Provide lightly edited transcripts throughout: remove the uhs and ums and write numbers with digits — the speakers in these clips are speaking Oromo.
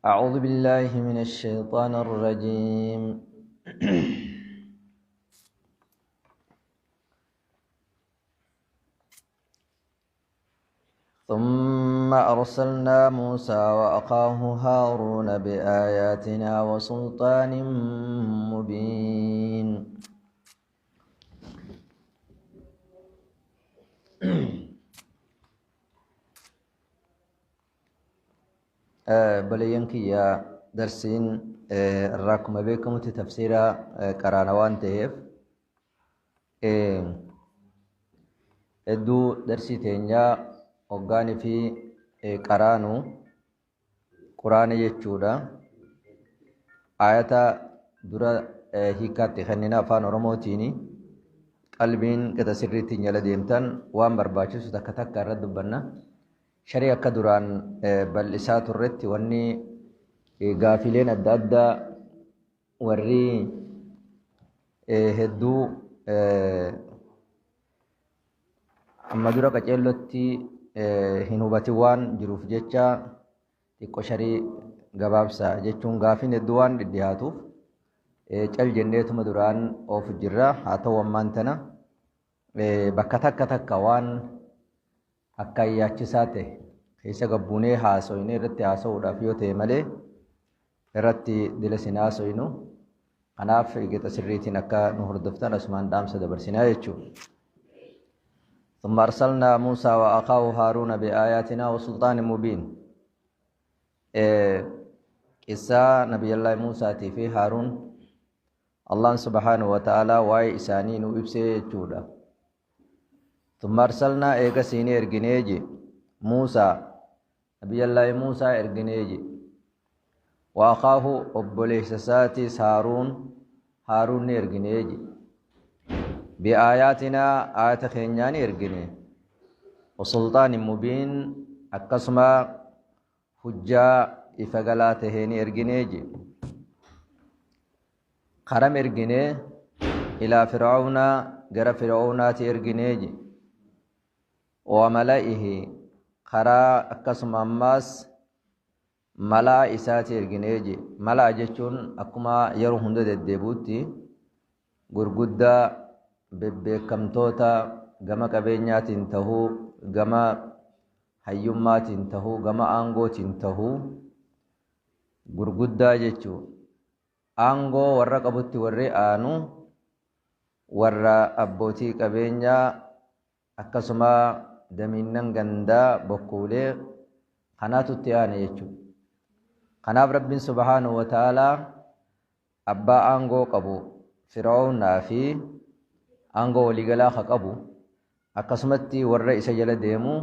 أعوذ بالله من الشيطان الرجيم. ثم أرسلنا موسى وأخاه هارون بآياتنا وسلطان مبين. Obboleeyyan kiyya, darsiin irraa akkuma beekamutti tafsiira qaraana waan ta'eef, hedduu darsii teenyaa hoggaanii fi qaraanu quraana jechuudha. Ayata dura hiikkaatti kennina afaan Oromootiin, qalbiin qixa sirriitti jala deemtan waan barbaachisu takka takka irratti dubbanna. Sharii akka duraan bal'isaa turretti wanni gaafileen adda addaa warri hedduu amma dura qaceellotti hin hubatin waan jiruuf jecha, xiqqo sharii gabaabsa jechuun gaafiin hedduu waan dhidhiyaatuuf cal jenneetuma duraan oofu jirra. Haa ta'u, ammaan tana bakka takka takka waan akka yaachisaa ta'e keessa gabbuunee haasoyne irratti haasa'uudhaaf yoo ta'e malee irratti dila sin haasoynu. Kanaaf qixa sirriitiin akka nu hordoftan asumaan dhaamsa dabarsinaa jechuudha. ثم أرسلنا موسى وأخاه هارون بآياتنا وسلطان مبين. قصة نبي الله موسى في هارون الله سبحانه وتعالى waa'ee isaanii nu ibsee jechuudha. ثم أرسلنا eegasii ni erginee je, موسى نبي الله موسى erginee je, وأخاه obboleessa isaatis هارون هارون ni erginee je, بآياتنا aayata keenyaa ni ergine, وسلطان مبين akkasuma hujjaa ifa galaa tahee ni erginee je. Karam ergine? إلى فرعون gara fir'aunaati erginee je, وملئه karaa akkasuma ammaas malaa isaati erginee je. Malaa jechuun akkuma yeroo hunda deddeebi'utti gurguddaa bebbeekamtoota gama qabeenyaatiin tahuu, gama hayyummaatiin tahuu, gama aangootiin tahuu, gurguddaa jechuu. Aangoo warra qabutti warri aanu, warra abbootii qabeenyaa, akkasuma damiinnan gandaa bokkuulee kanaatu itti aane jechuudha. Kanaaf Rabbiin سبحانه وتعالى abbaa aangoo qabu Fir'aawnaa fi aangoo waliigalaa ka qabu, akkasumatti warra isa jala deemu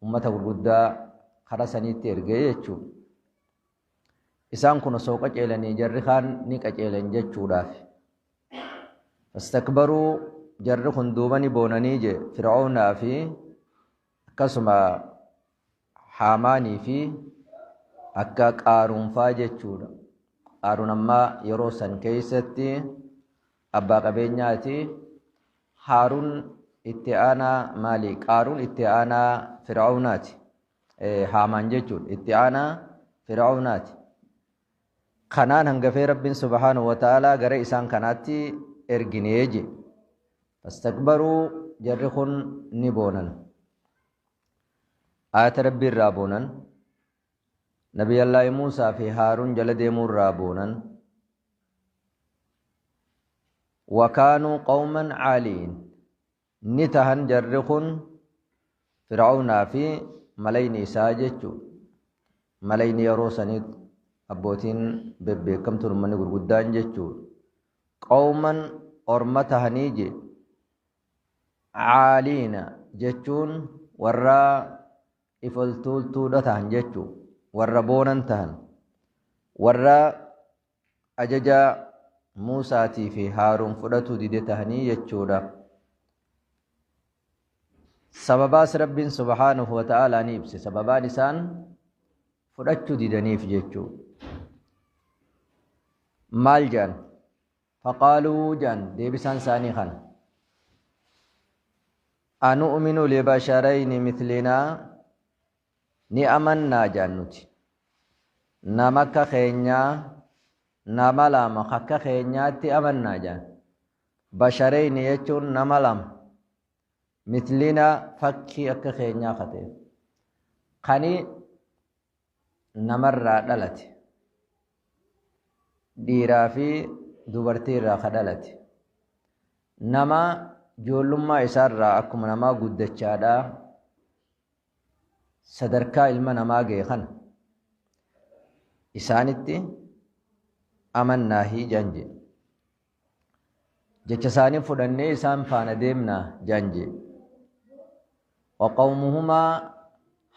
ummata gurguddaa karaa saniitti ergee jechuudha. Isaan kun osoo qaceelanii jarri kaan ni qaceelan jechuudhaaf. فاستكبروا jarri kun duuba ni boonanii je, Fir'aawnaa fi akkasuma Haamaanii fi akka Qaaruunfaa jechuudha. Qaaruun ammaa yeroo san keessatti abbaa qabeenyaati. Haaruun itti aanaa maali? Qaaruun itti aanaa Fir'aawnaati. Haamaan jechuudha. Itti aanaa Fir'aawnaati. Kanaan hangafee Rabbiin سبحانه وتعالى gara isaan kanaatti erginee je. فاستكبروا jarri kun ni boonan. Ayata Rabbii irraa boonan. Nabiyyallaahi Muusaa fi Haaruun jala deemuu irraa boonan. وكانوا قوما عالين ni tahan jarri kun, Fir'aawnaa fi malayni isaa jechuudha. Malayni yeroo sanii abbootiin bebbeekamtuun uummanni gurguddaan jechuudha. قوما orma tahanii je, عالين jechuun warra ifoltuultuudha tahan jechuudha. Warra boonan tahan. Warra ajaja Muusaatii fi Haaruun fudhatu dide tahanii jechuudha. Sababaas Rabbiin سبحانه وتعالى ni ibse. Sababaan isaan fudhachuu didaniif jechuudha. Maal jedhan? فقالوا jedhan, deebisaan isaanii kana. أنؤمن لبشرين مثلنا ni amannaa jedhan nuti. Nama akka keenyaa, nama lama akka keenyaatti amannaa jedhan. Bashareyni jechuun nama lama. Mitlina fakkii akka keenyaa ka ta'e. Kani namarraa dhalate. Dhiiraa fi dubartii irraa ka dhalate. Nama ijoollummaa isaarraa akkuma namaa guddachaadhaa sadarkaa ilma namaa ga'e kana isaanitti amannaahii jedhan jedhe. Jecha isaanii fudhannee isaan faana deemnaa jedhan jedhe. Waqawmuhumaa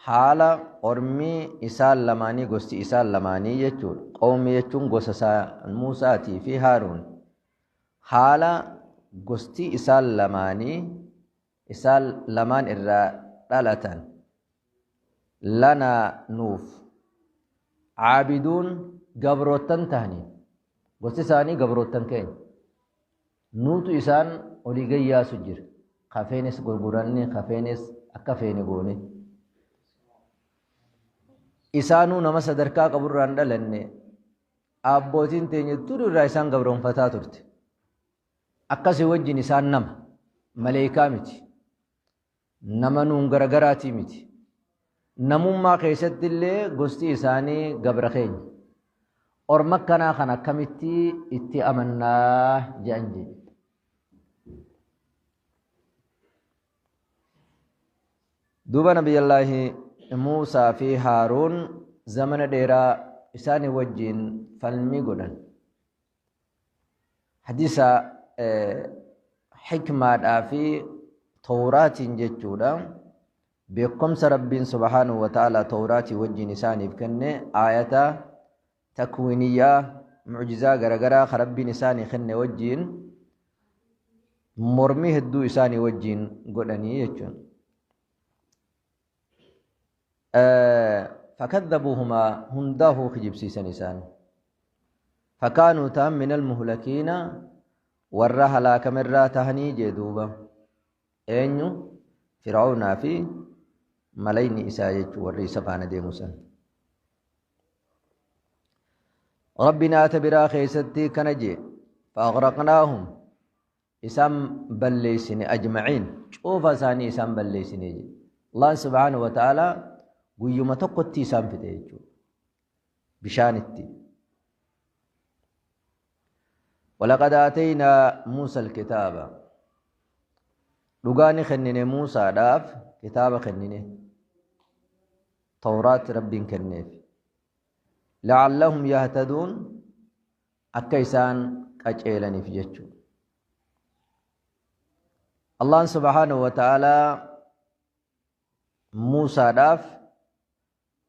haala ormii isaan lamaanii, gosti isaan lamaanii jechuudha. Qawmii jechuun gosa Muusaatii fi Haaruun. Haala gosti isaan lamaanii isaan lamaan irraa dhalatan lanaa nuuf caabiduun gabroottan tahanii, gosti isaanii gabroottan keenya, nuutu isaan olii gayyaasu jira, kafeenis gurguranne, kafeenis akka feene goone, isaanuu nama sadarkaa qaburraan dhalanne, abbootiin teenya dur irraa isaan gabroonfataa turte. Akkasii wajjin isaan nama maleekaa miti, nama nuun garagaraatii miti, namummaa keessatti illee gosti isaanii gabra keenya, orma akkanaa kan akkamitti itti amannaa jedhan jedhe. Duuba Nabiyyallaahi Muusaa fi Haaruun zamana dheeraa isaanii wajjin falmii godhan. Hadiisa hikmaadhaa fi Tawraatiin jechuudha. Beekumsa Rabbiin subhaanahu wa ta'ala Tawraatii wajjin isaaniif kenne, aayata takwiniyyaa, mucjizaa garagaraa ka Rabbiin isaanii kenne wajjin mormii hedduu isaanii wajjin godhanii jechuudha. Fakadhabuuhumaa hundaahuu kijibsiisan isaan. Fakaanuu ta'an minal muhlakiina warra halaakamerraa tahanii jee duuba. Eenyu? Fir'aawnaa fi malayni isaa jechuun warri isa faana deemu san. Rabbiin aayata biraa keessatti kana jee: fa'aqraqnaahum isaan balleessine, ajmaciin cuufa isaanii isaan balleessine jedhe. Allah subhaanahu wa ta'ala guyyuma tokkotti isaan fixe jechuudha. Bishaanitti. Walaqad aataynaa Muusa alkitaaba. Dhugaa ni kennine Muusaadhaaf, kitaaba kennine. Tawraat Rabbiin kenneef. La'allahum yahtaduun akka isaan qaceelaniif jechuudha. Allahn subhaanahu wa ta'aalaa Muusaadhaaf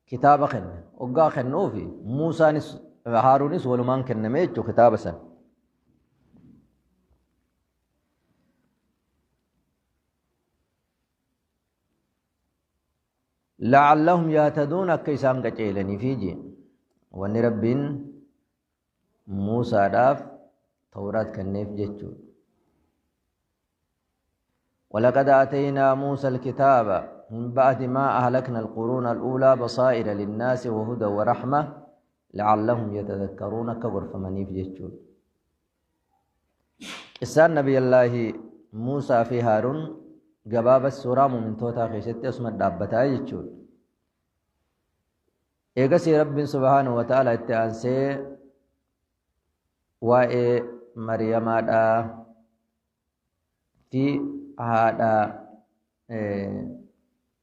kitaaba kenne. Hoggaa kennuufi Muusaanis Haaruunis walumaan kenname jechuudha kitaaba san. La'allahum yahtaduun akka isaan qaceelaniifi jee. Wanni Rabbiin Muusaadhaaf Tawraat kenneef jechuudha. ولقد آتينا موسى الكتاب من بعد ما أهلكنا القرون الأولى بصائر للناس وهدى ورحمة لعلهم يتذكرون كغرف منيف جتشون. Qissaan Nabiyallaahi Muusaa fi Haaruun gabaaba suuraa mu'mintootaa keessatti asuma dhaabbataa jechuudha. Eegasii Rabbiin subhaanahu wa ta'ala itti aansee waa'ee Mariyamaadhaa fi haadha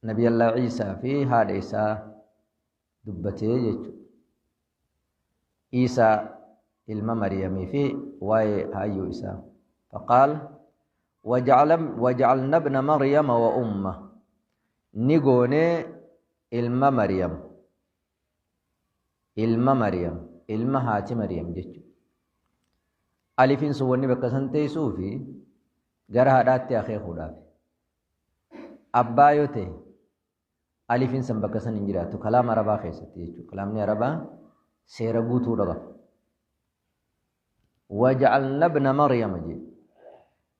Nabiyallaa Iisaa fi haadha isaa dubbatee jechuudha. Iisaa ilma Mariyamii fi waa'ee hayyuu isaa. Faqaal wajacalna ibna Maryama wa umma, ni goonee ilma Maryam, ilma Maryam, ilma haati Maryam jechuudha. Alifiin sun wanni bakka san teessuu fi gara haadhaatti akeekuudhaaf. Abbaa yoo ta'e alifiin san bakka san hin jiraattu kalaama Arabaa keessatti jechuudha. Kalaamni Arabaa seera guutuudha qaba. Wajacalna ibna Maryama jee.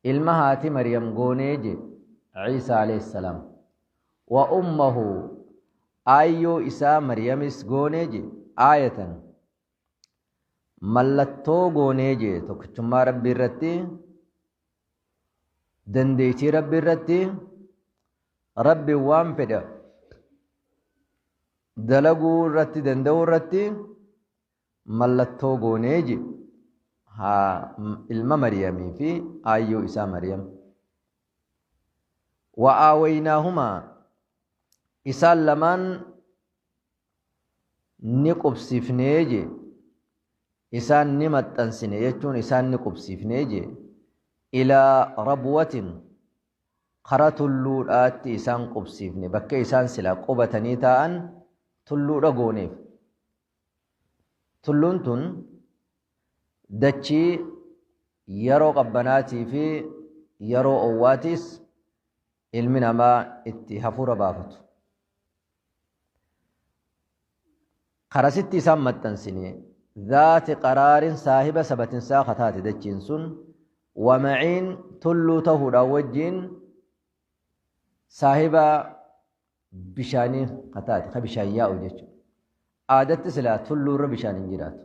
Ilma haati Maryam goonee jee Ciisaa alayhi salaam. Wa ummahu aayyoo isaa Maryamis goonee jee. Aayatan mallattoo goonee jee tokkichummaa Rabbii irratti, dandeettii Rabbii irratti, Rabbi waan fedhe dalaguu irratti danda'uu irratti mallattoo goonee jee haa ilma Maryamii fi aayyoo isaa Maryam. Wa aawaynaahuma isaan lamaan ni qubsiifnee jee, isaan ni maxxansine jechuun isaan ni qubsiifnee jee, ilaa rabwatin kara tulluudhaatti isaan qubsiifne, bakka isaan silaa qubatanii taa'an tulluudha gooneef. Tulluun tun dachii yeroo qabbanaatii fi yeroo owwaatiis ilmi namaa itti hafuura baafatu. Karasitti isaan maxxansine zaati qaraarin saahiba sabatinsaa kataate dachiin sun wamaciin tulluu tahuudhaan wajjiin saahiba bishaanii kataate ka bishaan yaa'u jechuudha. Aadatti silaa tulluurra bishaan hin jiraatu.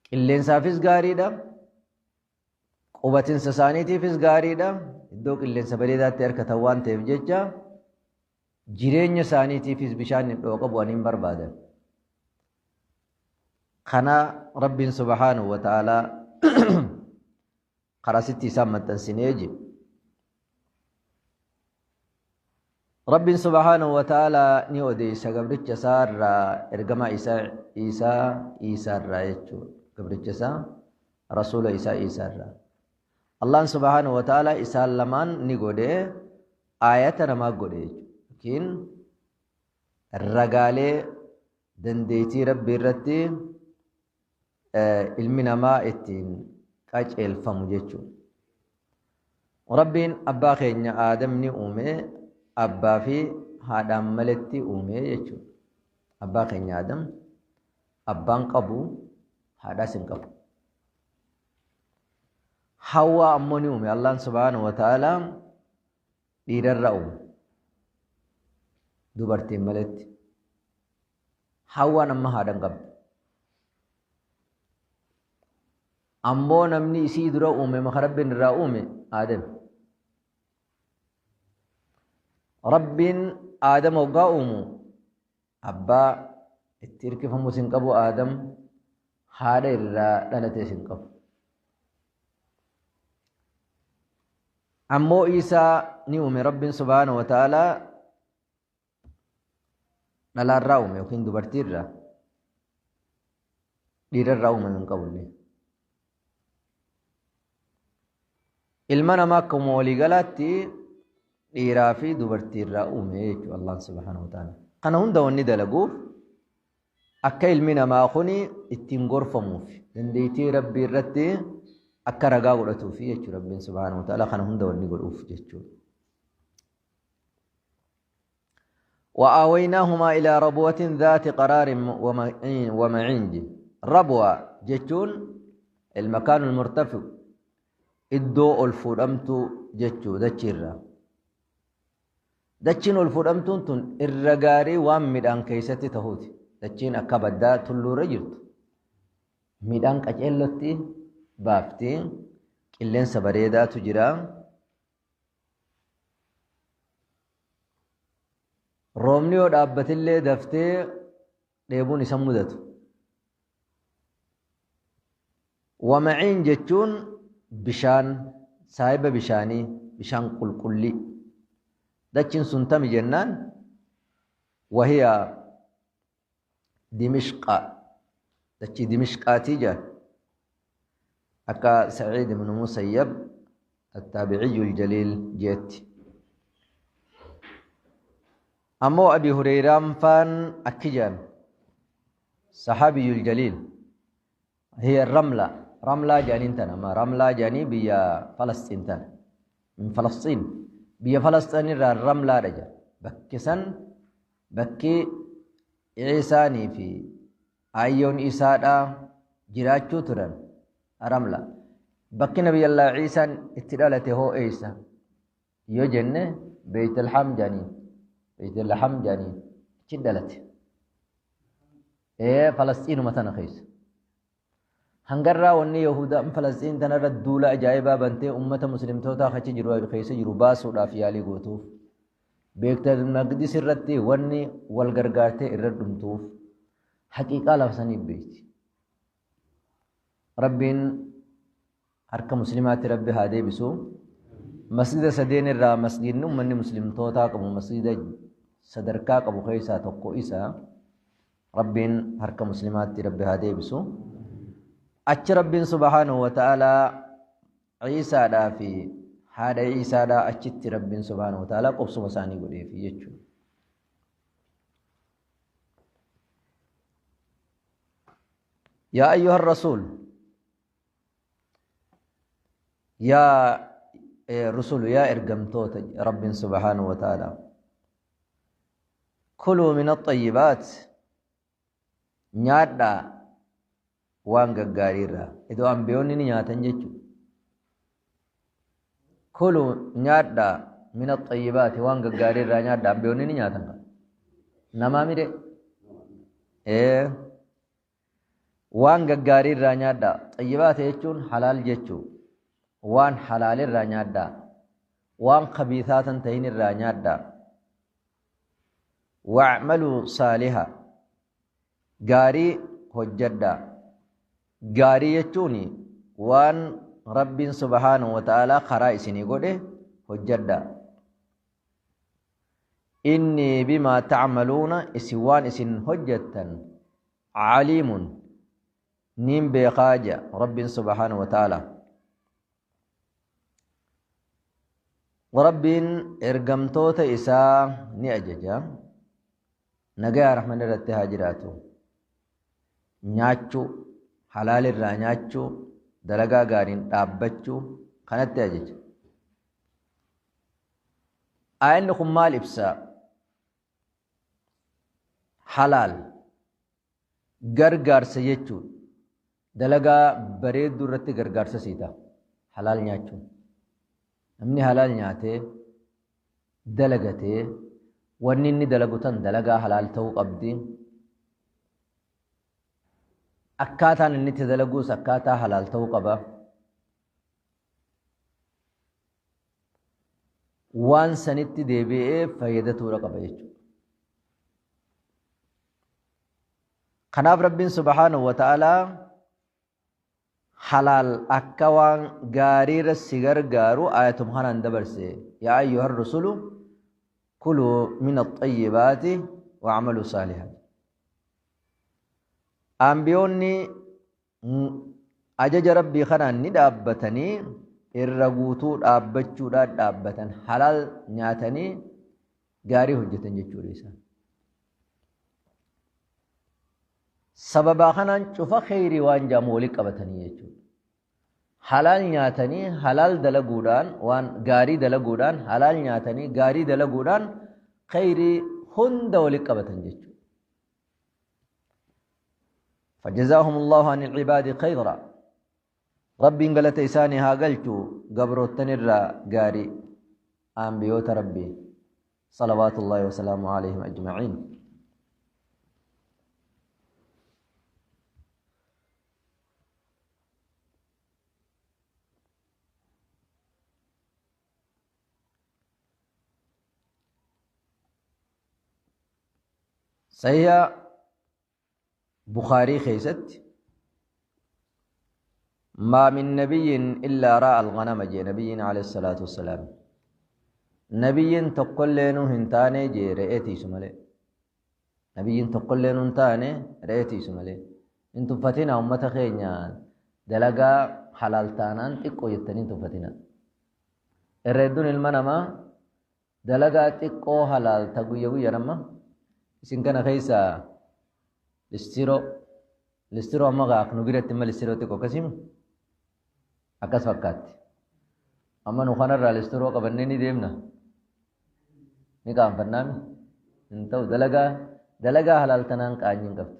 Qilleensaafis gaariidha. Qubatinsa isaaniitiifis gaariidha. Iddoo qilleensa bareedaatti harkatan waan ta'eef jecha jireenya isaaniitiifis bishaan hin dhooqa bu'anii hin barbaadan. Kana Rabbiin subhaanahu wa ta'aalaa karaa sitti isaan maxxansinee jiru. Rabbiin subhaanahu wa ta'aalaa ni odeessa gabricha isaa irraa ergamaa isaa Iisaa Iisaa irraa jechuudha. Gabricha isaa rasuula isaa Iisaa irraa. Allahn subhaanahu wa ta'aalaa isaan lamaan ni godhe aayata namaa godhe jechuudha. Yookiin ragaalee dandeettii Rabbii irratti ilmi namaa ittiin qaceelfamu jechuudha. Rabbiin abbaa keenya Aadam ni uume, abbaa fi haadhaan maletti uume jechuudha. Abbaa keenya Aadam abbaan qabu, haadhaas hin qabu. Hawwaa ammoo ni uume. Allahn subhaanahu wa ta'aalaa dhiirarra uume. Dubartiin maletti. Hawwaan amma haadha hin qabdu. Ammoo namni isii dura uume maka Rabbiin irraa uume Aadami. Rabbiin Aadama hoggaa uumu abbaa itti hirkifamus hin qabu, Aadam haadha irraa dhalates hin qabu. Ammoo Iisaa ni uume Rabbiin subhaanahu wa ta'aalaa dhalaarraa uume yookiin dubartiirraa, dhiirarraa uumame hin qabu illee. Ilma namaa akkuma waliigalaatti dhiiraa fi dubartiirraa uume jechuudha Allah subhaanahu wa ta'ala. Kana hunda wanni dalaguuf akka ilmi namaa kun ittiin gorfamuuf, dandeettii Rabbii irratti akka ragaa godhatuuf jechuudha Rabbiin subhaanahu wa ta'ala kana hunda wanni godhuuf jechuudha. وآويناهما إلى ربوة ذات قرار ومعين. ربوة جتون المكان المرتفع، iddoo ol fuudhamtu jechuu dachiirra. Dachiin ol fuudhamtuun tun irra gaarii waan midhaan keessatti tahuuti. Dachiin akka baddaa tulluurra jirtu midhaan qaceellotti baafti, qilleensa bareedaatu jira. Roobni yoo dhaabbatillee daftee dheebuun isa mudatu. Wamaciin jechuun bishaan, saahiba bishaanii, bishaan qulqullii. Dachiin sun tami jennaan wahiya Dimishqa, dachii Dimishqaatii jedhan. Akka Saciid ibn Musayyab التابعي الجليل jeetti. Ammoo Abi Hureyraan faan akki jedhan, saxaabiyul jaliil, hiya ramla, ramlaa jedhaniin tana, amma ramlaa jedhanii biyya Falasxiin tana, min Falasxiin, biyya Falasxiin irraa ramlaadha jedhan. Bakki san bakki Iisaanii fi aayyoon Iisaadha jiraachuu turan ramla. Bakki Nabiyyallaa Iisaan itti dhalate hoo eessa yoo jenne, Beeytalham jedhaniin, Beeytalham jedhaniin. Achi dhalate. Ee Falasxiinuma tana keessa. Hangarraa wanni Yahudaan Falasxiin tanarra duula ajaa'ibaa bantee ummata muslimtootaa achi jiru keessa jiru baasuudhaaf yaalii gootuuf. Beektal Maqdis irratti wanni wal gargaartee irra dhumtuuf haqiiqaa lafa sanii beekti. Rabbiin harka muslimaatti Rabbi haa deebisu. Masjida sadeen irraa masjidni ummanni muslimtootaa qabu masjida sadarkaa qabu keessaa tokko isa. Rabbiin harka muslimaatti Rabbi haa deebisu. Achi Rabbiin subhaanahu wa ta'aalaa Ciisaadhaa fi haadha Ciisaadhaa achitti Rabbiin subhaanahu wa ta'aalaa qubsuma isaanii godheefi jechuudha. Yaa ayyuha rasuul yaa rusulu yaa ergamtoota Rabbiin subhaanahu wa ta'aalaa kuluu min axayyibaat nyaadhaa waan gaggaarii irraa. Idoo ambiyoonni ni nyaatan jechuudha. Kulu nyaadhaa min axayyibaati waan gaggaarii irraa nyaadhaa ambiyoonni ni nyaatan. Namaa mire? Ee. Waan gaggaarii irraa nyaadhaa. Xayyibaata jechuun halaal jechuu. Waan halaal irraa nyaadhaa. Waan khabiisaa tan ta'in irraa nyaadhaa. Wa'maluu saaliha. Gaarii hojjadhaa. Gaarii jechuun waan Rabbiin subhaanahu wa ta'aalaa karaa isinii godhe hojjadhaa. Inni bimaa ta'maluuna isin waan isin hojjettan caliimun niin beekaa jedha Rabbiin subhaanahu wa ta'aalaa. Rabbiin ergamtoota isaa ni ajaja. Nagaya rahman irratti haa jiraatu. Nyaachuu, halaal irraa nyaachuu, dalagaa gaariin dhaabbachuu kanatti ajaja. Aayanni kun maal ibsa? Halaal gargaarsa jechuudha. Dalagaa bareedduu irratti gargaarsa sii ta'a. Halaal nyaachuun. Namni halaal nyaatee dalagatee wanni inni dalagu tan dalagaa halaal ta'uu qabdi. Akkaataan inni itti dalaguus akkaataa halaal ta'uu qaba. Waan sanitti deebi'ee fayyadatuudha qaba jechuudha. Kanaaf Rabbiin subhaanahu wa ta'aalaa halaal akka waan gaariirra si gargaaru ayatuma kanaan dabarse. Yaa ayyuhar rusulu kuluu min axayyibaati wa'amaluu saalihan. Ambiyoonni ajaja Rabbii kanaan ni dhaabbatanii irra guutuu dhaabbachuudhaan dhaabbatan halaal nyaatanii gaarii hojjetan jechuudha isaan. Sababaa kanaan cufa kheyrii waan jaamu wali qabatanii jechuudha. Halaal nyaatanii halaal dalaguudhaan waan gaarii dalaguudhaan halaal nyaatanii gaarii dalaguudhaan kheyrii hunda wali qabatan jechuudha. فجزاهم الله عن العباد خيرا ربي قالت إساني هاقلتو قبروتن الرا قاري أنبيوت ربي صلوات الله وسلامه عليهم أجمعين. صحيح بخاري خيست ما من نبي إلا رأى الغنم جي نبي عليه الصلاة والسلام. نبي تقول لنو هنتاني جي رأيتي سمالي. نبي تقول لنو هنتاني رأيتي سمالي. انتم فتنا أمة خينيا دلقا حلال تانان تقو يتنين تفتنا. الردون المنما دلقا تقو حلال تقو يغو يرمى. isin kana keessa listiroo amma gaa nu biratti amma listiroo xiqqoo akkasiimi akkas fakkaatti. Amma nu kanarraa listiroo qabannee ni deemna. Ni qaanfannaami. Hin ta'u dalagaa halaal tanaan qaanyii hin qabdu.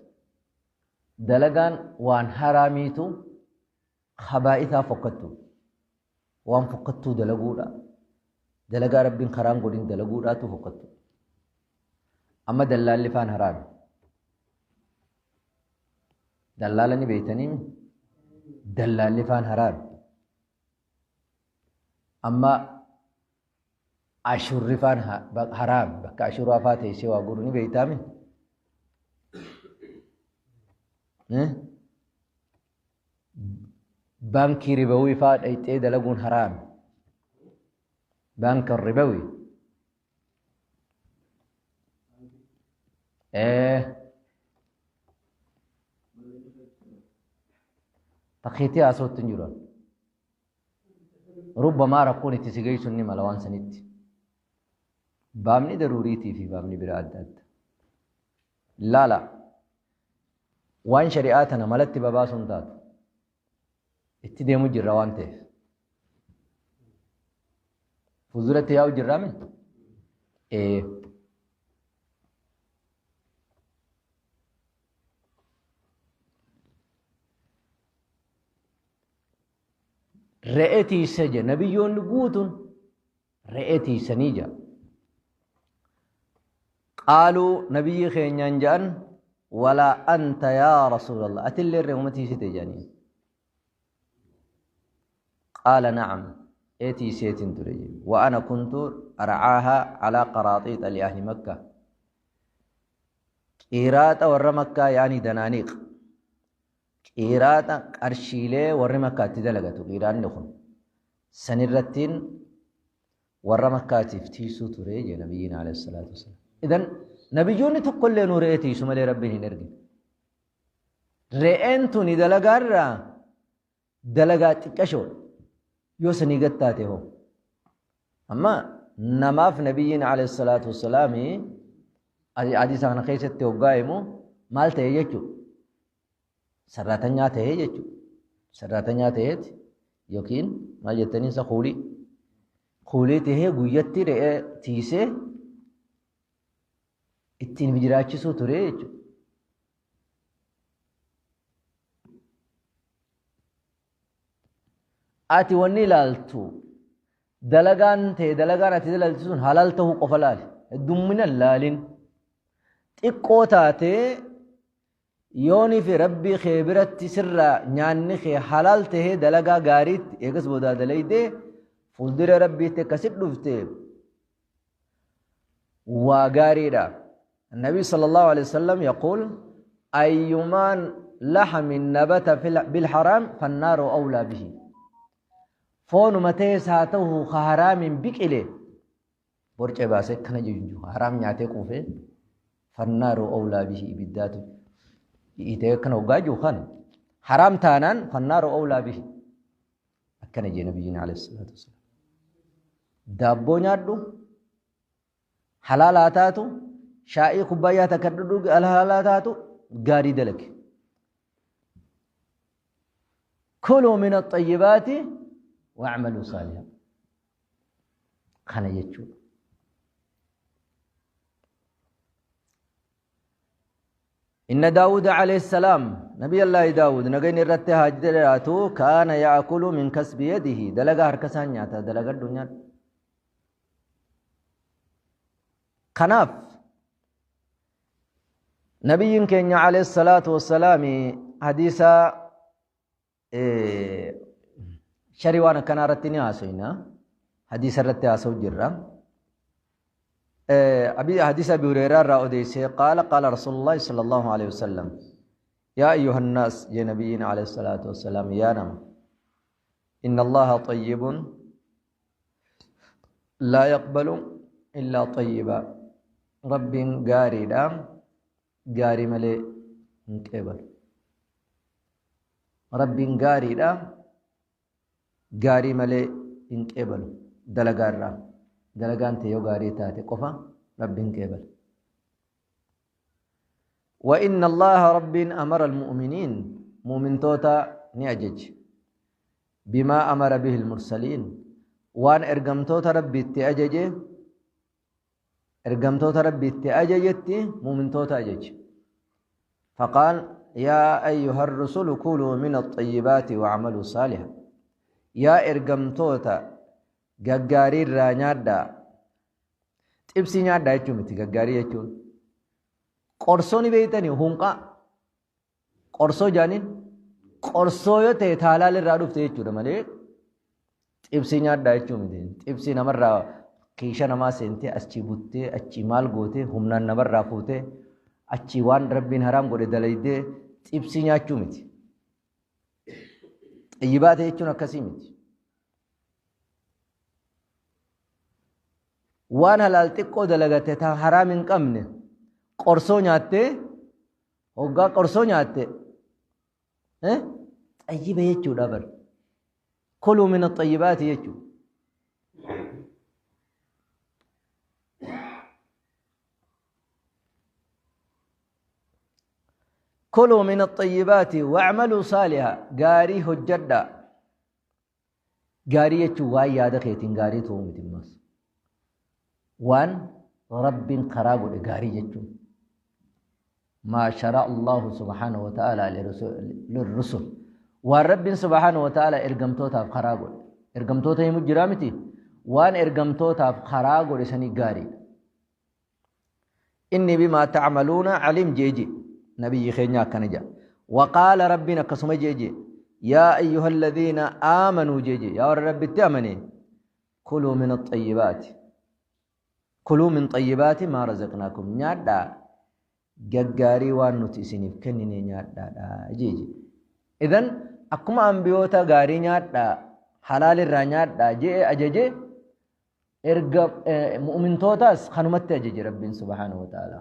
Dalagaan waan haraamiitu habaa'itaa fokkattu. Waan fokkattuu dalaguudha. Dalagaa Rabbiin karaan godhin dalaguudhaatu fokkattu. Amma dallaalli faan haraami. Dallaala ni beeytanii dallaalli faan haraami. Amma ashurri faan haraami. Bakka ashuraa faa teessee waa guru ni beeytaami. Baankii ribawii faa dhayxee dalaguun haraami. Baanka ribawii. Takkiitii haasawutti hin jiru. Rubbamaa rakkoon itti si geessu ni mala waan sanitti. Baabni daruuriitii fi baabni biraa adda adda. Laala waan shari'aa tana malatti babaasuun taatu. Itti deemu jirra waan ta'eef. Fuulduratti yaa'u jirraa mi? Ee. Re'ee tiisa je nabiyyoonni guutuun re'ee tiisanii jaa. Qaaluu nabiyyi keenyaan ja'an walaa anta yaa rasuulallah atillee re'uma tiisite jedhanii. Qaala na'am ee tiiseetiin ture jedhe. Wa ana kuntu arcaahaa alaa qaraaxiixa li ahli makka. Qiraaxa warra makkaa yaani danaaniiq. Qiraaxa qarshiilee warri makkaa itti dalagatu qiraanni kun sanirrattiin warra makkaatiif tiisuu ture jedhe nabiyyiin alayhi salaatu wasalaam. Idan nabiyyoonni tokkollee nuu re'ee tiisu malee rabbiin hin ergine. Re'een tuni dalagaarraa dalagaa xiqqashoodha. Yoo sanii gad taate hoo. Amma namaaf nabiyyiin alayhi salaatu wasalaami hadiisa kana keessatti hoggaa himu maal ta'e jechuudha. Sarraatanyaa ta'e jechuudha. Sarraatanyaa ta'eeti yookiin maal jettanii isa kuulii. Kuulii tahee guyyatti re'ee tiisee ittiin jiraachisuu ture jechuudha. Ati wanni ilaaltu dalagaan ta'e dalagaan ati dalagtu sun halaal ta'uu qofa laali. Heddummina laalin. Xiqqoo taatee yoonii fi rabbii kee biratti sirraa nyaanni kee halaal tahee dalagaa gaariitti eegas boodaa dalaydee fuuldura rabbiitti akkasit dhufte waa gaariidha. النبي صلى الله عليه وسلم يقول أيما لحم نبت بالحرام فالنار أولى به. فون متى ساته حرام بكله برج باسه كان يجو حرام نياته كوفه فالنار أولى به بالذات إذا كان وجاجو خان حرام تانان فالنار أولى به. أكن جي نبينا عليه الصلاة والسلام دابو نيادو حلال تاتو shaa'ii kubbaayyaa takka dhudhuugi halaalaa taatu gaarii dalage. Kuluu min axayyibaati wa'maluu saalihan. Kana jechuudha. Inna Daawuda alayhi salaam Nabiy Allaahi Daawud nagayni irratti haa jiraatu kaana ya'kulu min kasbi yadihi dalagaa harka isaan nyaata dalagadhu nyaadhu. Kanaaf nabiyyiin keenya alayhi salaatu wassalaami hadiisa sharii waan akkanaa irratti ni haasofna. Hadiisa irratti haasa'u jirra. Hadiisa Abi Hureyraa irraa odeessee qaala qaala Rasuulullaahi sallallahu alayhi wasallam yaa ayyuha nnaas jee nabiyyiin alayhi salaatu wassalaam yaa nama inna Allaha xayyibun laa yaqbalu illaa xayyiba rabbiin gaariidha gaarii malee hin qeebalu. Rabbiin gaariidha gaarii malee hin qeebalu dalagaa irraa. Dalagaan ta'e yoo gaarii taate qofa rabbiin qeebala. Wa inna Allaha rabbiin amara al-mu'miniin mu'mintoota ni ajaje. Bimaa amara bihi al-mursaliin waan ergamtoota rabbiitti ajaje ergamtoota rabbiitti ajajetti mu'mintoota ajaje. Faqaal yaa ayyuha ar-rusulu kuluu min ax-xayyibaati wa'maluu saalihan. Yaa ergamtoota gaggaarii irraa nyaadhaa. Xibsii nyaadhaa jechuun miti gaggaarii jechuun. Qorsoo ni beeytanii hunqaa qorsoo jaaniin qorsoo yoo ta'e taalaal irraa dhufte jechuudha malee xibsii nyaadhaa jechuu miti. Xibsii namarraa kiisha namaa seentee achii buttee achii maal gootee humnaan namarraa fuutee achii waan rabbiin haraam godhe dalaydee xibsii nyaachuu miti. Xayyibaata jechuun akkasii miti. Waan halaal xiqqoo dalagatte ta haraam hin qabne qorsoo nyaattee hoggaa qorsoo nyaatte xayyiba jechuudha bar. Kuluu min axayyibaati jechuudha. Kuluu min axayyibaati wa'maluu saaliha gaarii hojjadhaa. Gaarii jechuun waan yaada keetiin gaarii ta'uu miti ammas. Waan Rabbiin karaa godhe gaarii jechuun. Maa shara Allahu subhaanahu wa ta'ala lirrusul. Waan Rabbiin subhaanahu wa ta'ala ergamtootaaf karaa godhe. Ergamtoota himu jiraa miti. Waan ergamtootaaf karaa godhe sanii gaariidha. Inni bimaa ta'maluuna aliim jee jee. Nabiyyi keenya akkana jedha. Waqaala Rabbiin akkasuma jee jee. Yaa ayyuha alladhiina aamanuu jee jee. Yaa warra Rabbitti amane. Kuluu min axayyibaati. Kuluu min xayyibaati maa razaqnaakum. Nyaadhaa gaggaarii waan nuti isiniif kennine nyaadhaadha jee jee. Idan akkuma ambiyoota gaarii nyaadhaa halaal irraa nyaadhaa jee ajaje Erga mu'mintootaas kanumatti ajaje Rabbiin subhaanahu wa ta'ala.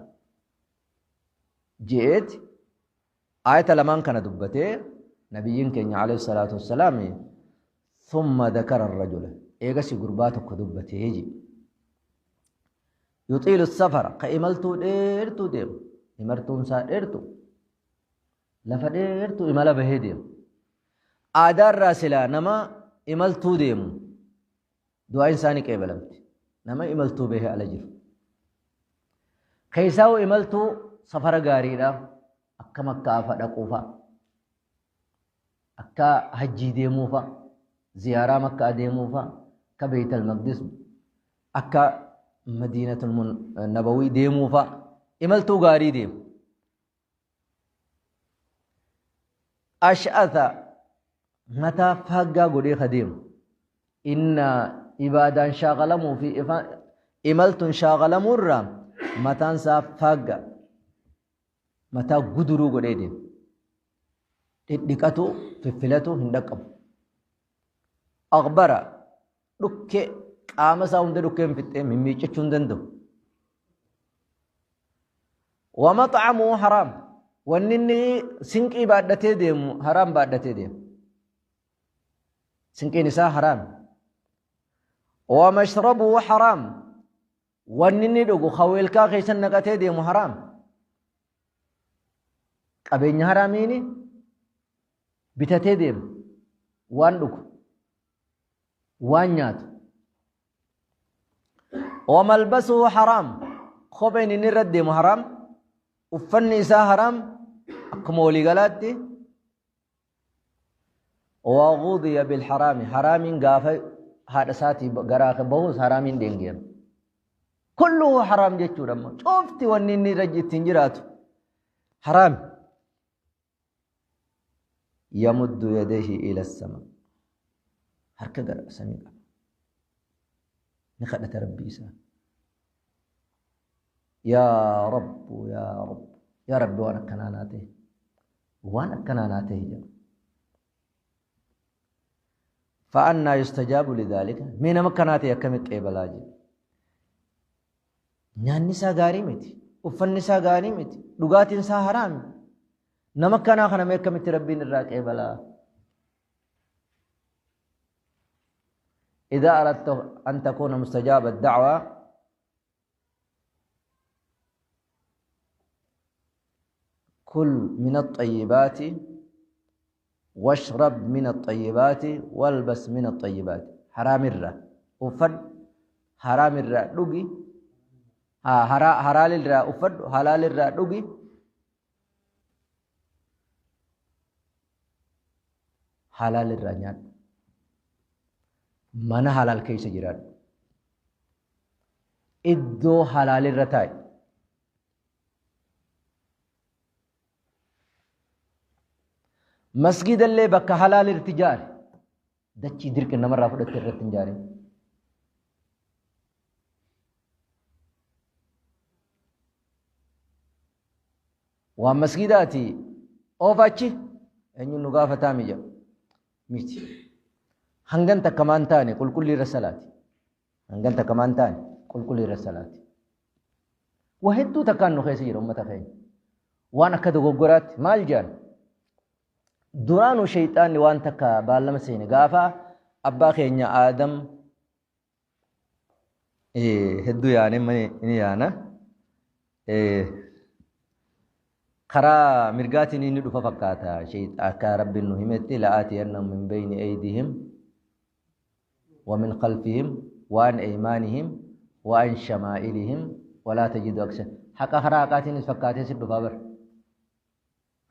Je'eeti aayata lamaan kana dubbatee nabiyyiin keenya alayhi salaatu wassalaam thumma dakara rajula eegasi gurbaa tokko dubbatee je. Yuxiilu safara ka imaltuu dheertuu deemu imaltuun isaa dheertuu lafa dheertuu imala bahee deemu. Aadaarraa silaa nama imaltuu deemu Du'aa'iin isaa ni qeebalamti. Nama imaltuu bahee ala jiru. Keessaa'u imaltuu safara gaariidha. Akka makkaa fa dhaquu fa. Akka hajjii deemuu fa. Ziyaaraa makkaa deemuu fa. Akka Beeytal Maqdis akka Madiinatul Nabawii deemuu fa. Imaltuu gaarii deemu. Ash'atha mataa faaggaa godhee ka deemu. Inna ibaadaan shaaqalamuu fi imaltuun shaaqalamuu irraa mataan isaa faagga mataa guduruu godhee deema. Dhidhiqatu fiffilatu hin dhaqqabu. Aqbara dhukkee qaama isaa hunda dhukkeen fixxee mimmiiccachuu hin danda'u. Wamaxacamuu haraam. Wanni inni sinqii baadhatee deemu haraam baadhatee deema. Sinqiin isaa haraam. Wamashrabuu haraam. Wanni inni dhugu kaweelkaa keessa naqatee deemu haraam. Qabeenya haraamiini bitatee deema. Waan dhugu. Waan nyaatu. Wamalbasuhu haraam. Kopheen inni irra deemu haraam. Uffanni isaa haraam. Akkuma waliigalaatti. Wagudiya bilharaami. Haraamiin gaafa haadha isaatii garaa bahus haraamiin dheengiyame. Kulluhu haraam jechuudha ammoo. Cufti wanni inni irra ittiin jiraatu haraami. Yamuddu yadayhi ila sama. Harka gara samii qaba. Ni kadhata Rabbii isaa. Yaa Rabbu yaa Rabbu yaa Rabbi waan akkanaa naa ta'e. Waan akkanaa naa ta'e jedha. Fa'annaa yustajaabu lidaalika. Mee nama akkanaa ta'e akkamitti qeebalaa jedhe. Nyaanni isaa gaarii miti. Uffanni isaa gaarii miti. Dhugaatiin isaa haraami. Nama akkanaa kana mee akkamitti Rabbiin irraa qeebalaa? إذا أردت أن تكون مستجاب الدعوة كل من الطيبات واشرب من الطيبات والبس من الطيبات حرام الرا وفد حرام الرا دوغي ها حلال الرا وفد حلال الرا دوغي Halaal irraa nyaadhu. Mana halaal keessa jiraadhu. Iddoo halaal irra taa'i. Masgiidallee bakka halaal irratti jaari. Dachii dirqi namarraa fudhatte irratti hin jaarin. Waan masgiidaati oofa achi eenyuun nu gaafataa mija miti. Hangan takka maan taane qulqullii irra salaati. Hangan takka maan taane qulqullii irra salaati. Waa hedduu takkaan nu keessa jira ummata keenya. Waan akka dogoggoraatti maal jedhan? Duraanuu sheyxaanni waan takka baallama seene gaafa abbaa keenya Aadam hedduu yaane ni yaana. Karaa mirgaatiin inni dhufa fakkaata akka Rabbiin nu himetti la'aatiyannahum min bayni aydihim wa min khalfihim wa an aymaanihim wa an shamaa'ilihim walaa tajidu aksa haqa karaa haqaatiinis fakkaatee si dhufaa bar.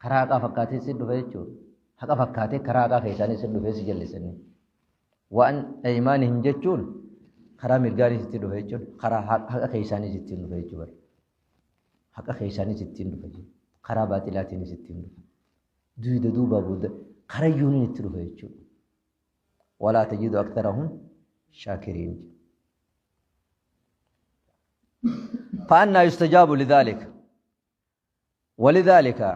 Karaa haqaa fakkaatee si dhufa jechuudha. Haqa fakkaatee karaa haqaa keessaanis si dhufee si jallisanii. Waan aymaanihim jechuun karaa mirgaanis itti dhufa jechuun karaa haqa keessaanis ittiin dhufa jechuudha. Haqa keessaanis ittiin dhufa jechuudha. Karaa baaxilaatiinis ittiin dhufa. Duyda duubaa booda karayyuuniin itti dhufa jechuudha. Walaa tajidu aktarahum shaakiriin. Fa'annaa yustajaabu lidhaalika. Walidhaalika,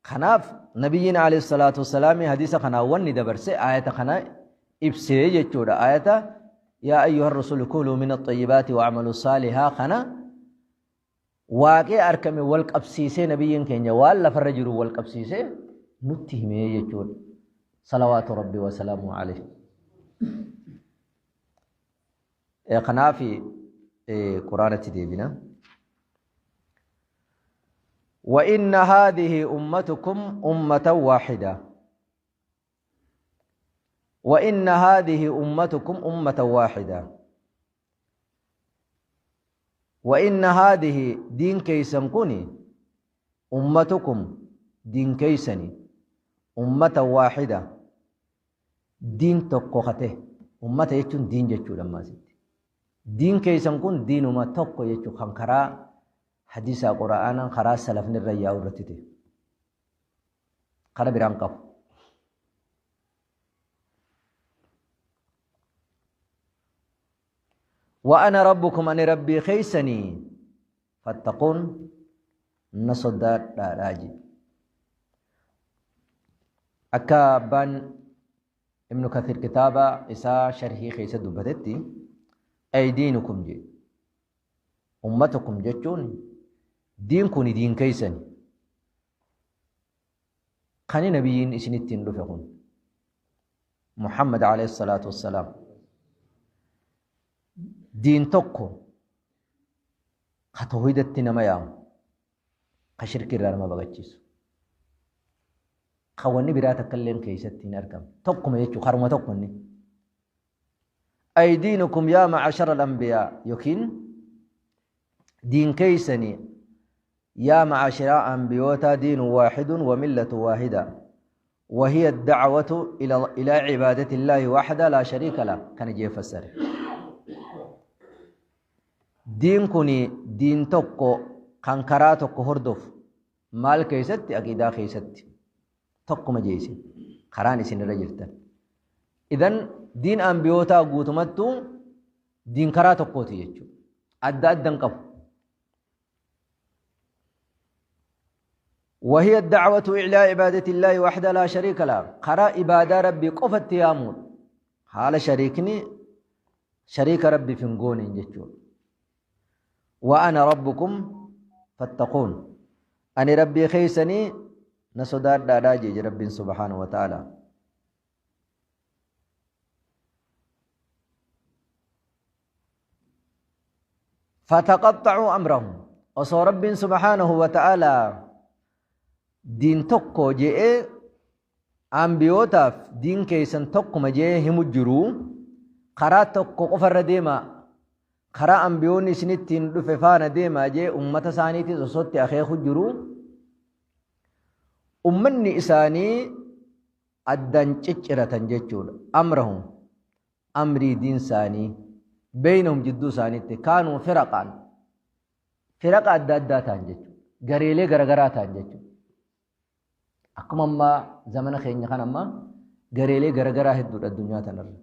kanaaf Nabiyyiin alayhi salaatu wassalaami hadiisa kanaan wanni dabarse aayata kana ibsee jechuudha. Aayata yaa ayyuha rasulu kuluu min axayyibaati wa'amalu saalihaa kana waaqee arkame wal qabsiisee nabiyyiin keenya waan lafarra jiru wal qabsiisee nutti himee jechuudha. Salawaatu rabbi wasalaamu alayhi. Kanaaf quraanatti deebina. وإن هذه أمتكم أمة واحدة وإن هذه أمتكم أمة واحدة وإن هذه دين كيسن كوني أمتكم دين كيسني أمة واحدة دين تقوخته أمة يجون دين جتشو لما ست دين كيسن كون دين ما تقو يجو خنكرا حديث قرآن خرا سلفن الرياء ورتته خرا بران قف وأنا ربكم أني ربي خيسني فاتقون نصدر راجي أكا بان ابن كثير كتابة إسا شرحي خيسة دبتتي أي دينكم جي أمتكم جتون دين كوني دين كيسن خاني نبيين إسنتين رفقون محمد عليه الصلاة والسلام دين توكو خطوهيدتي نما يام خشرك الرار ما بغتشيسو خواني براتك كلين كيستين أركم توكو ما يجو خرما توكو أي دينكم يا معشر الأنبياء يكين دين كيسني يا معاشر أنبيوتا دين واحد وملة واحدة وهي الدعوة إلى عبادة الله وحده لا شريك له كان جي فسر دين كوني دين توكو كان كراتوكو هردف مال كيست أكيدا كيست توكو مجيسي قراني سن رجلتا إذن دين أنبيوتا قوتمتو دين كراتوكو تيجو أدى أدى قف وهي الدعوة إلى عبادة الله وحده لا شريك له قرأ عبادة ربي قفت يامون حال شريكني شريك ربي فنقون جتشون وأنا ربكم فاتقون أني ربي خيسني نصدار داراجي ربي سبحانه وتعالى فتقطعوا أمرهم وصو رب سبحانه وتعالى دين tokko je'ee ambiyootaaf diin keessan tokkuma je'ee himu jiru karaa tokko qofarra deema karaa ambiyoonni isinittiin dhufe faana deema je'ee ummata isaaniitis osotti akeeku jiru ummanni isaanii addaan cicciratan jechuudha amrahum amrii diin isaanii beeynahum jidduu isaaniitti kaanuu firaqaan firaqa adda addaa ta'an jechuudha gareelee garagaraa ta'an jechuudha. Akkuma ammaa zamana keenya kan ammaa gareelee garagaraa hedduudha addunyaa tanarra.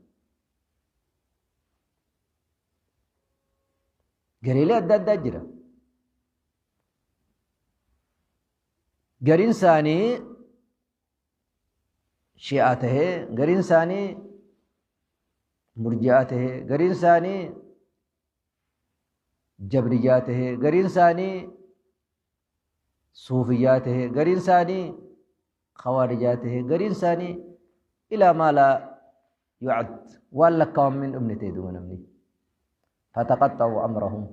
Gareelee adda addaa jira. Gariin isaanii Shi'aa tahee, gariin isaanii Murji'aa tahee, gariin isaanii Jabriyyaa tahee, gariin isaanii Suufiyyaa tahee, gariin isaanii Khawaarijaa tahee, gariin isaanii ilaa maa laa yu'ad waan lakkaawamee hin dhumne ta'e duuba namni. Fataqaxxa'u amrahum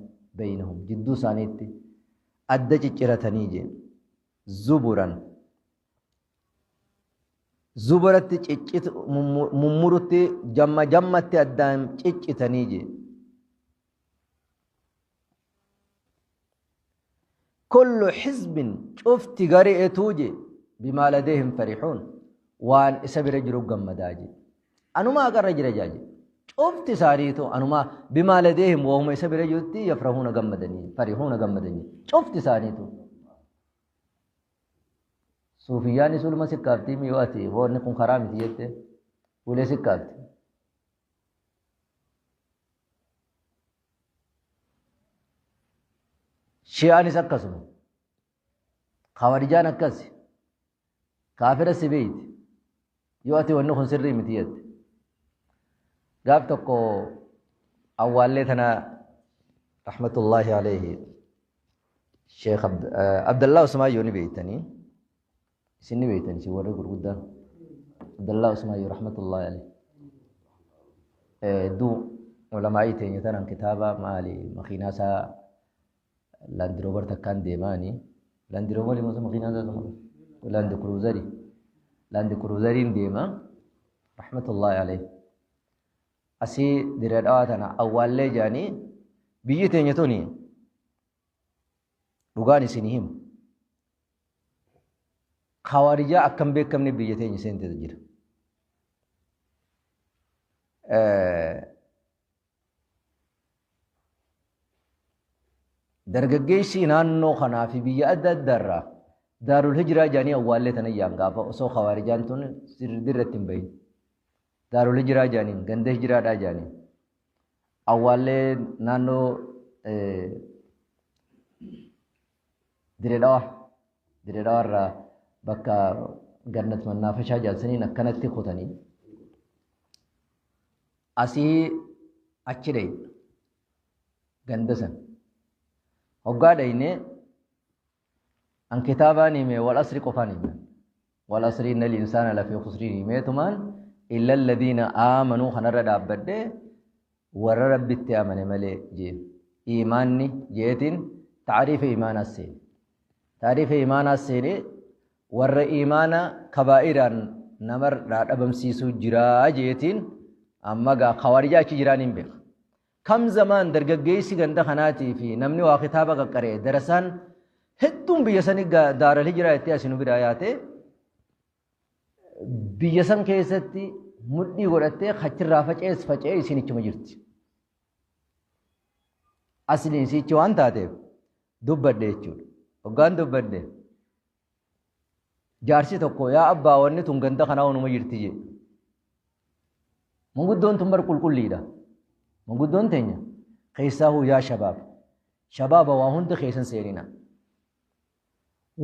baynahum jidduu isaaniitti adda cicciratanii jee zuburan zuburatti ciccit mummurutti jamma jammatti addaan ciccitanii jee. Kullu xizbin cufti gareetuu je bimaa ladeehim farixuun waan isa bira jiru gammadaa je. Anumaa haqarra jira jaa je. Cufti isaaniitu anumaa bimaa ladeehim waahuma isa bira jirutti yafrahuuna gammadanii farihuuna gammadanii cufti isaaniitu. Suufiyyaanis uluma sikkaaftii miyoo ati wanni kun karaa miti jette ulee sikkaafti. Shi'aanis akkasuma. Kawarijaan akkasi. Kaafira si beeyti. Yoo ati wanni kun sirrii miti jette. Gaaf tokko awwaallee tana rahmatullaahi alayhi Sheekh Abdallaa Usmaayyoo ni beeytanii. Isin ni beeytan isin warri gurguddaan. Abdallaa Usmaayyoo rahmatullaahi alayhi. Hedduu ulamaa'ii teenya tanaan kitaaba maali makiinaa isaa laandiroobar takkaan deemaani. Laandiroobarii moo makiinaa isaa suma laandi kuruuzarii. Laandi kuruuzariin deema rahmatullaahi alayhi. Asii dirree dhawaa tana awwaallee jaanii biyyi teenya tuni dhugaan isin himu. Khawaarijaa akkam beekamne biyya teenya seentetu jira. Dargaggeessi naannoo kanaa fi biyya adda addaarraa Daarul Hijiraa jedhanii awwaallee tana iyyaan gaafa osoo khawaarijaan tun dirratti hin bahin. Daarul Hijiraa jedhaniin ganda hijiraadhaa jedhaniin. Awwaallee naannoo Dire Dhawaa Dire Dhawaa irraa bakka Gannat Mannaafashaa jedhan akkanatti kutanii asii achi dhayne ganda san hoggaa dhayne an kitaabaan hime wal asri qofaan hime wal asri innal insaana lafii khusriin himeetumaan illa alladhiina aamanuu kanarra dhaabbadhe warra Rabbitti amane malee jee. Iimaanni jeetiin ta'riifa iimaanaas seene. Ta'riifa iimaanaas seene warra iimaana kabaa'iraan namarraa dhabamsiisuu jiraa jeetiin amma gaa khawaarijaa achi jiraan hin beeka. Kam zamaan dargaggeessi ganda kanaatii fi namni waa kitaaba qaqqaree darasaan hedduun biyya sanii daaral hijiraa jettee asii nu biraa yaatee biyya san keessatti mudhii godhattee achirraa faca'es faca'ee isiin ichuma jirti. Asliin isiichi waan taateef dubbadhe jechuudha. Hoggaan dubbadhe jaarsi tokko yaa abbaa wanni tun ganda kanaa wanuma jirti jedhe. Manguddoon tun bar qulqulliidha. Manguddoon teenya keessaahuu yaa shabaab. Shabaaba waa hunda keessan seenina.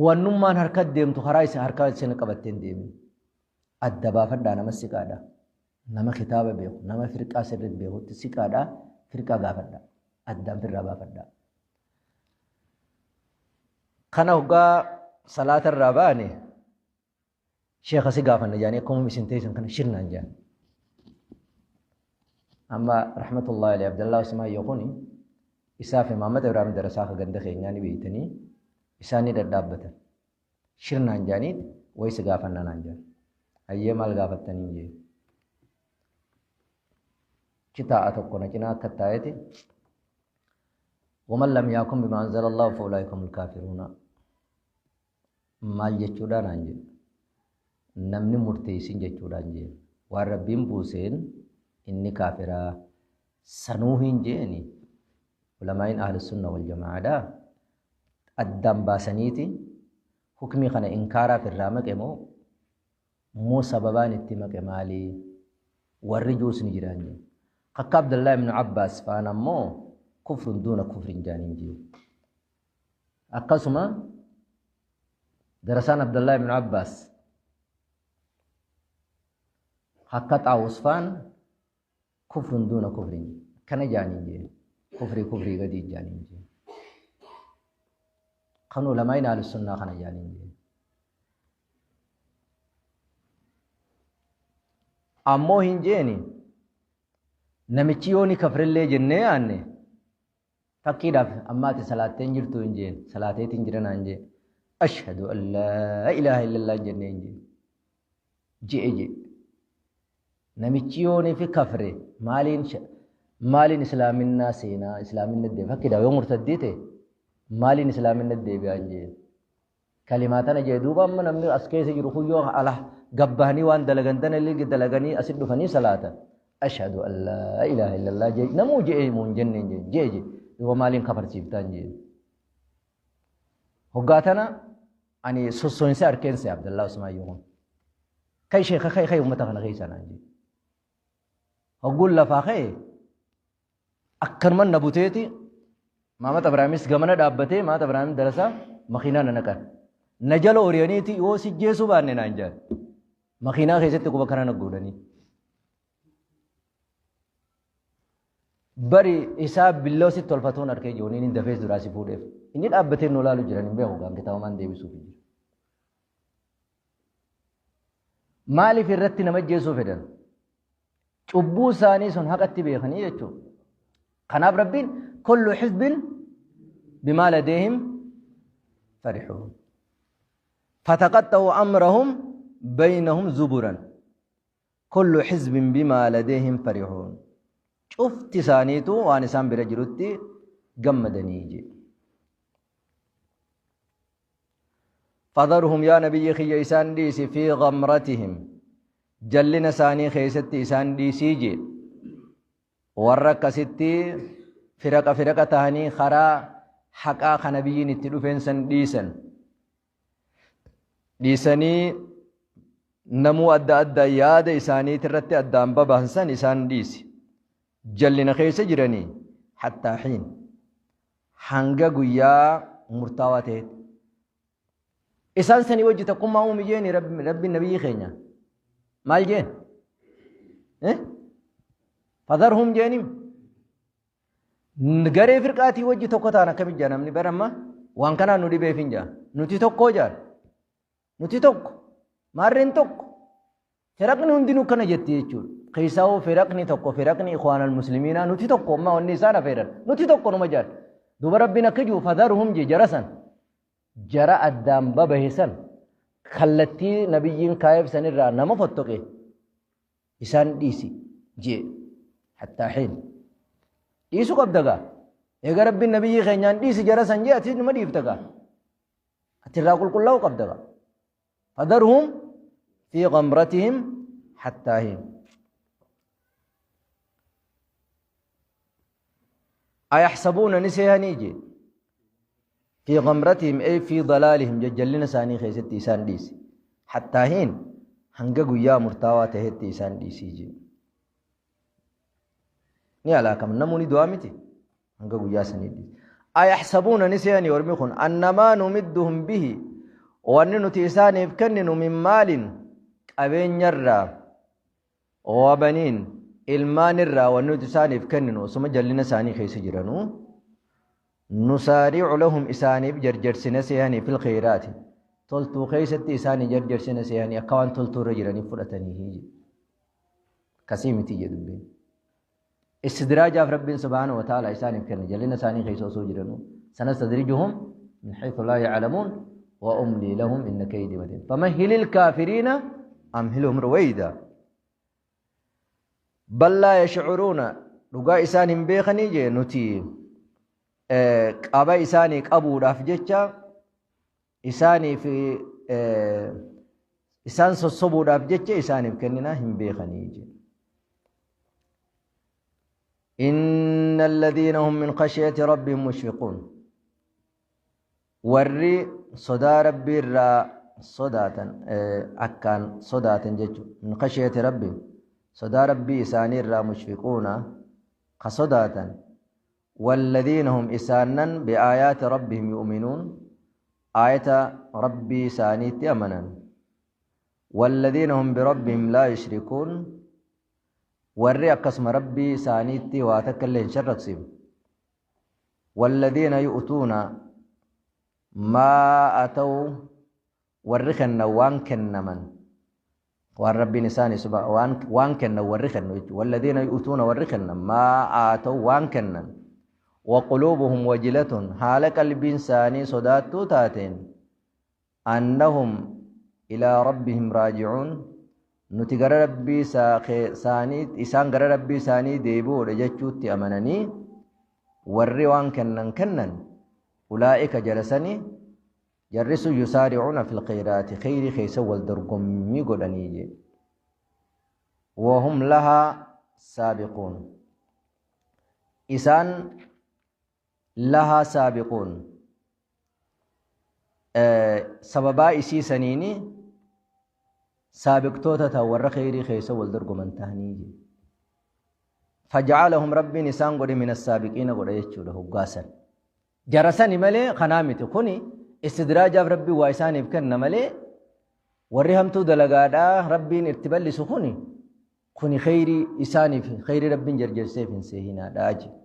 Wannummaan harka deemtu karaa isin harka isin qabattee hin deemin. Adda baafadhaa nama siqaadha. Nama kitaaba beeku, nama firqaa sirriitti beekutti siqaadha, firqaa gaafadha. Addaan firraa baafadha. Kana hoggaa salaata irraa baane sheekha si gaafanna jaanii akkuma isin teessan kana shirnaan jaan. Amma rahmatullahi alayhi Abdallaa Usmaayyoo kuni isaa fi Muhammad Ibrahim Darasaa ka ganda keenyaa ni beeytanii isaan ni dhadhaabbatan. Shirnaan jaanii wayi si gaafanna naan jaan. Hayyee maal gaafattanii jee. Achi taa'a tokko na cinaa akka taa'eeti. Waman lam yaakum bima anzala Allahu fa ulaa'ika humul kaafiruuna. Maal jechuudha naan jedhe. Namni murteessin jechuudhaan jeen. Waan Rabbiin buuseen inni kaafiraa sanuu hin jeeni. Ulamaa'iin ahlu sunna wal jamaa'aadha. Addaan baasaniiti. Hukmii kana inkaaraaf irraa maqe moo moo sababaan itti maqe maali? Warri juus ni jiraan jee. Akka Abdullah ibn Abbaas faan ammoo kufrun duuna kufrin jaaniin jee. Akkasuma darasaan Abdullah ibn Abbaas akka Xaawus faan kufrun duuna kufrin kana jaaniin jee. Kufrii kufrii gadii jaaniin jee. Kan ulamaa'in ahlusunnaa kana jaaniin jee. Ammoo hin jeeni namichi yoo ni kafrillee jennee yaanne fakkiidhaaf amma ati salaattee hin jirtu hin jeen salaateetiin jira naan jee ashhadu an laa ilaaha illallah hin jennee hin jeen je'e jee namichi yoo ni fi kafre maaliin maaliin islaaminaa seenaa islaaminna deebi'a fakkiidhaaf yoo murtaddii ta'e maaliin islaaminna deebi'a hin jeen Kalimaa tana jee duuba amma namni as keessa jiru kun yoo ala gabbahanii waan dalagan tana illee dalaganii asit dhufanii salaatan. Ashhadu an laa ilaaha illallah jee namuu je'ee moo hin jenneen jee jee jee duuba maaliin kafarsiiftaan jee. Hoggaa tana ani sossoinsa arkeense Abdallaa Usmaan yoo kun. Kai sheekha kai kai uummata kana keessa naan jee. Hogguun lafaa ka'e Akkanuman na buteeti Maamad Abrahaamis gamana dhaabbatee Maamad Abrahaam darasaa makiinaa na naqan. Na jala oriyaniiti yoo si jeesuu baanne naan jedhan. Makiinaa keessatti quba kana na godhanii. Bari isaa billoo sitti tolfatuun arkee jiru inni dafees duraa si fuudheef. Inni dhaabbatee nu laalu jiran hin beeku gaan kitaabamaan deebisuuf jira. Maaliif irratti nama jeesuu fedhan? Cubbuu isaanii sun haqatti beekanii jechuudha. Kanaaf Rabbiin kullu hizbin bimaa ladeehim farixuun. Fataqaxxa'u amrahum baynahum zuburan. Kullu hizbin bimaa ladeehim farixuun. Cufti isaaniitu waan isaan bira jirutti gammadanii jedhe. Fadharhum yaa nabiyyi kiyya isaan dhiisi fi ghamratihim jallina isaanii keessatti isaan dhiisii jee warra akkasitti firaqa firaqa tahanii karaa haqaa ka nabiyyiin itti dhufeen san dhiisan dhiisanii namuu adda adda yaada isaaniitirratti addaan babahan san isaan dhiisi jallina keessa jiranii hattaa hiin hanga guyyaa murtaawaa ta'etti. Isaan sanii wajji tokkummaa uumi jeeni rabbiin nabiyyi keenya. Maal jeen? Fadharhum jeenim. Garee firqaatii wajji tokko ta'an akkamitti jaa namni bara amma waan kanaan nu dhibeef hin jaa. Nuti tokkoo jaan. Nuti tokko. Maarreen tokko. Firaqni hundinuu akkana jetti jechuudha. Keessaawoo firaqni tokko firaqni ikhwaanal muslimiinaa nuti tokko amma wanni isaan afeeran nuti tokko numa jaan. Duuba rabbiin akka jiru fadharuhum jee jara san jara addaan babahe san kallattii nabiyyiin kaayeef sanirraa nama fottoqe isaan dhiisi jee hattaa hiin. Dhiisu qabda gaa. Eega rabbiin nabiyyii keenyaan dhiisi jara san jee ati numa dhiifta gaa. Ati irraa qulqullaa'uu qabda gaa. Fadharhum fi ghamratihim hattaa hiin. Ayahsabuuna ni seehanii jee. Fi ghamratihim ay fi dalaalihim jajjallina isaanii keessatti isaan dhiisi. Hattaa hiin hanga guyyaa murtaawaa tahetti isaan dhiisii jee. Ni halaakama namuu ni du'aa miti. Hanga guyyaa sanii dhiisi. Ayahsabuuna ni seehanii ormi kun annamaa numidduhum bihi wanni nuti isaaniif kenninu min maalin qabeenyarraa wabaniin ilmaanirraa wanni nuti isaaniif kenninu osuma jallina isaanii keessa jiranuu nusaari'u lahum isaaniif jarjarsina seehanii fil kheyraati toltuu keessatti isaanii jarjarsina seehanii akka waan toltuu irra jiraniif fudhatanii jedhe. Akkasii miti jedhu dubbiin. Istidraajaaf Rabbiin subhaanahu wa ta'ala isaaniif kenne jallina isaanii keessa osoo jiranuu sanastadrijuhum min haythu laa ya'lamuun wa umlii lahum inna kaydi matiin famahhilil kaafiriina amhilhum ruwayda bal laa yashcuruuna dhugaa isaan hin beekanii jee nuti qaba isaanii qabuudhaaf jecha isaaniif isaan sossobuudhaaf jecha isaaniif kenninaa hin beekanii jee. إن الذين هم من خشية ربهم مشفقون. Warri sodaa Rabbii irraa sodaatan, akkaan sodaatan jechuudha. Min khashiyati Rabbihim, sodaa Rabbii isaanii irraa mushfiquuna ka sodaatan. Walladiina hum isaannan bi'aayaati Rabbihim yu'minuun, aayata Rabbii isaaniitti amanan. Walladiina hum birabbihim laa yushrikuun, warri akkasuma Rabbii isaaniitti waa takka illee hin sharraksiifne. Walladiina yu'tuuna maa ataw, warri kennan waan kennaman, waan Rabbiin isaanii waan kennan warri kennu jechuudha. Walladiina yu'tuuna, warri kennan, maa aataw, waan kennan, waquluubuhum wajilatun, haala qalbiin isaanii sodaattuu taateen, annahum ilaa rabbihim raaji'uun, nuti gara Rabbii isaanii, isaan gara Rabbii isaanii deebi'uudha jechuutti amananii warri waan kennan kennan, ulaa'ika jalasanii jarri sun yusaari'uuna fil khayraati, khayrii keessa wal dorgommii godhanii jee. Wahum lahaa saabiquun, isaan lahaa saabiquun, sababaa isii saniini saabiqtoota ta'an, warra kheyrii keessa wal dorgoman ta'anii jedhe. Faja'alahum, Rabbiin isaan godhe, min assaabiqiina godhe jechuudha hoggaasan. Jara sani malee kanaa miti, kuni istidraajaaf Rabbiin waa isaaniif kenna malee warri hamtuu dalagaadhaa Rabbiin itti bal'isu kuni kheyrii isaaniif, kheyrii Rabbiin jarjarseef hin seehinaadhaa jedhe.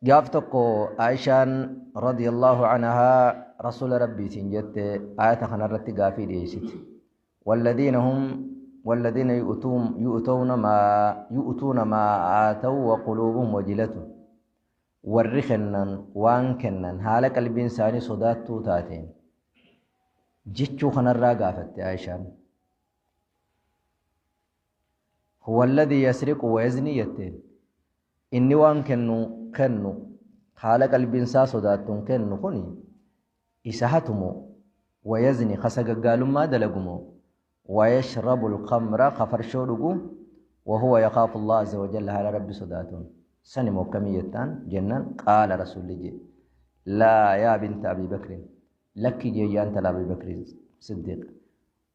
Gaaf tokko Aishaan radiyallahu anhaa rasuula Rabbiitiin jette, ayata kanarratti gaafii dhiyeessite. Walladiina hum walladiina yu'tuuna maa yu'tuuna maa aataw wa quluubuhum wajilatu, warri kennan waan kennan haala qalbiin isaanii sodaattuu taateen jechuu kanarraa gaafatte Aishaan. Huwa alladhii yasriqu wa yazni jetteen. Inni waan kennu kennu haala qalbiin isaa sodaattuun kennu kuni isa hatumoo, wa yazni, ka sagaggaalummaa dalagumoo, wa yashrabu alkhamra, ka farshoo dhugu, wa huwa yakhaafu Allah azza wa jalla, haala Rabbi sodaatuun, sani moo akkamii jettaan jennaan, qaala, rasuulli jee, laa yaa binta Abi Bakrin, lakki jee yaa intala Abi Bakri Siddiq,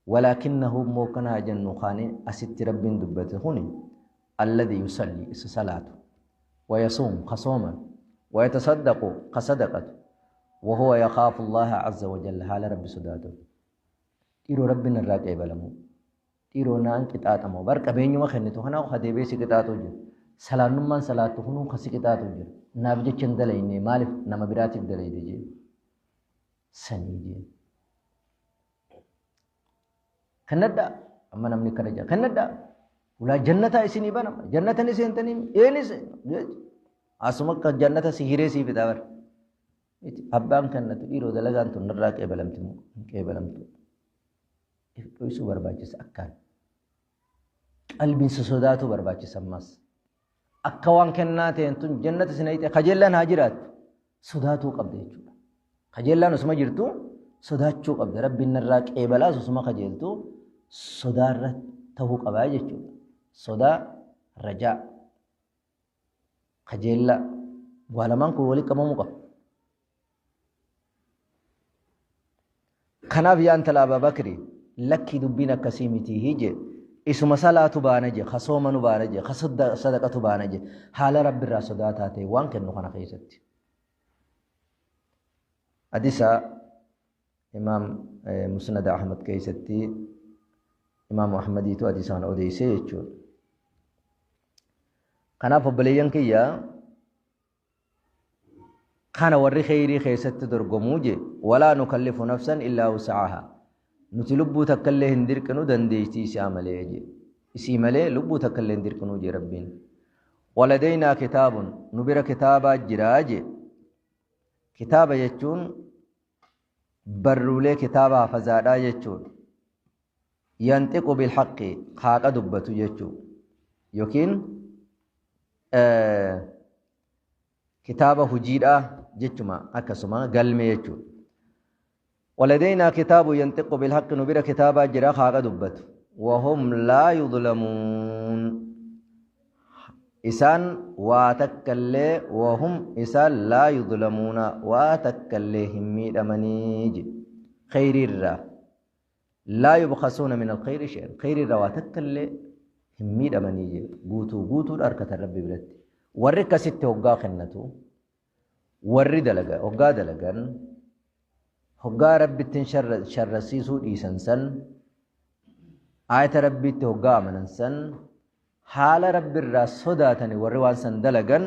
walaakinnahu, immoo akkana haa jennu, kaani asitti Rabbiin dubbate kuni alladhi yusalli, isa salaatu, wa yasuum, ka sooman, wa yatasaddaqu, ka sadaqatu, wa huwa yakhaafu Allaha azza wa jalla, haala Rabbi sodaatuun. Dhiiroo, Rabbiin irraa qeebalamuu, dhiiroo naan qixaaxamoo? Bar qabeenyuma kennitu kanaa ka deebi'ee si qixaaxuu jira. Salaannummaan salaattu kunuu ka si qixaaxuu jira. Naaf jecha hin dalayne, maaliif nama biraatiif dalayde jee sanii jee. Kennadhaa, amma namni kana jira, kennadhaa, ulaa jannataa isinii banama, jannata ni seentanii, eenis asuma akka jannata si hiree sii fixa bara. Miti abbaan kennatu, dhiiroo dalagaan tun narraa qeebalamti moo hin qeebalamtu? If dhoysuu barbaachisa akkaan. Qalbiin sosodaatuu barbaachisa ammas. Akka waan kennaa ta'een tun jannata si naqxe kajeellaan haa jiraattu sodaatuu qabda jechuudha. Kajeellaan osuma jirtu sodaachuu qabda. Rabbiin narraa qeebalaas osuma kajeeltu sodaarra ta'uu qabaa jechuudha. Sodaa rajaa. Kajeellaa waa lamaan kun walitti qabamuu qaba. Kanaaf yaa intala Abaa Bakri, lakkii, dubbiin akkasii miti jee, isuma salaatu baana jee, ka soomanu baana jee, ka sadaqatu baana jee, haala Rabbi irraa sodaataa ta'e waan kennu kana keessatti. Hadisa Imaam Musnada Ahmad keessatti Imaamu Ahmadiitu hadiisa kana odeessee jechuudha. Kanaaf obboleeyyan kiyya, kana warri kheyrii keessatti dorgomuu jee, walaa nukallifu nafsan illaa wus'ahaa, nuti lubbuu takka illee hin dirqinu dandeettii isaa malee jee, isii malee lubbuu takka illee hin dirqinuu jee Rabbiin. Waladeynaa kitaabun, nu bira kitaabaa jiraa jee. Kitaaba jechuun barruulee kitaaba hafazaadhaa jechuudha. Yanxiqu bilhaqqi, haqa dubbatu jechuu, yookiin kitaaba hojiidhaa jechuma, akkasuma galmee jechuudha. ولدينا كتاب ينطق بالحق نبر كتابا جرا خاغ دبت وهم لا يظلمون إسان واتكلي وهم إسان لا يظلمون واتكلي همي أمنيج خير الرا لا يبخسون من الخير شيئا خير الرا واتكلي همي أمنيج قوتو قوتو الأركة الرب بلد ورك ست هقا خنتو ور دلقا هقا دلقا هقا ربي تنشر شرسيسو إيسان آية ربي تهقا مننسن حال رب الراس صداتني والروان سندلقا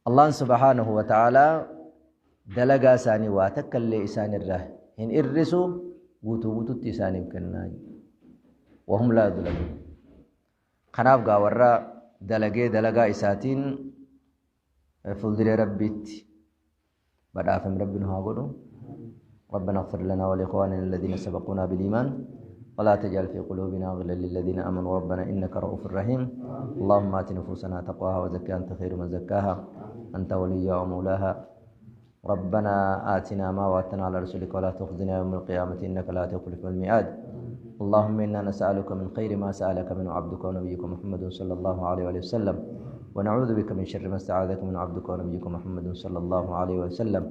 الله سبحانه وتعالى دلقا ساني واتكل إسان الره هن إرسو قوتو قوتو تساني بكناي وهم لا يظلمون خناف قاورا دلقي دلقا إساتين فلدري ربيت بدافم ربنا هاقولو ربنا اغفر لنا ولإخواننا الذين سبقونا بالإيمان ولا تجعل في قلوبنا غلا للذين آمنوا ربنا إنك رؤوف رحيم. اللهم آت نفوسنا تقواها وزكها أنت خير من زكاها أنت وليها ومولاها. ربنا آتنا ما وعدتنا على رسولك ولا تخزنا يوم القيامة إنك لا تخلف الميعاد. اللهم إنا نسألك من خير ما سألك منه عبدك ونبيك محمد صلى الله عليه وسلم، ونعوذ بك من شر ما استعاذك من عبدك ونبيك محمد صلى الله عليه وسلم.